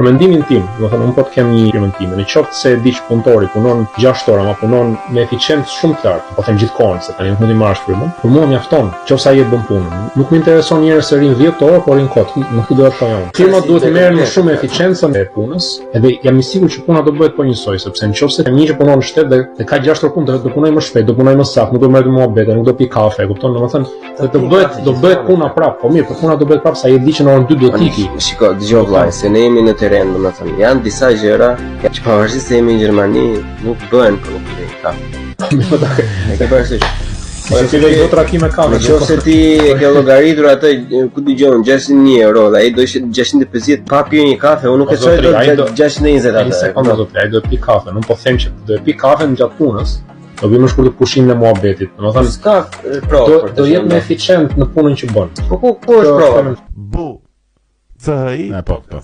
Për mendimin tim, domethënë unë po të kem një firmën time, në qoftë se e di që punëtori punon 6 orë, ama punon me eficiencë shumë të lartë, po them gjithë kohën se tani nuk mund t'i marrësh frymën, për mua mjafton, qoftë se ai e bën punën. Nuk më intereson njerëz se rrin 10 orë, por rrin kot, nuk do të thoja unë. Firma duhet të merren më shumë me eficiencën e punës, edhe jam i sigurt që puna do bëhet po njësoj, sepse në qoftë se një që punon në shtet dhe, dhe ka 6 orë punë, do, do punoj më shpejt, do punoj më saktë, nuk do merret me muhabete, nuk do pi kafe, e kupton? Domethënë, do të bëhet do bëhet puna prap, po mirë, po puna do bëhet prap sa ai e di që në orën 2 do të iki. Shiko, dëgjoj vllai, se ne jemi në terren, domethënë, janë disa gjëra që pavarësisht se jemi në Gjermani, nuk bëhen po nuk i kafe. E ke parasysh? Po ti do të raki me kafe. Në qoftë se ti e ke llogaritur atë ku dëgjon 601 euro dhe ai do ishte 650 pa pirë një kafe, unë nuk e Po, çoj zotri, ai dot do- 620 Një atë. sekondë zotri, ai do të pi kafe, nuk po them që do e pi kafen gjatë punës, do bëjmë më shkurt pushimin e muhabetit. Domethënë S'ka provë. do për të do jetë thënë. më eficient në punën që bën. Po ku ku është prova? Bu C H I E, po, po.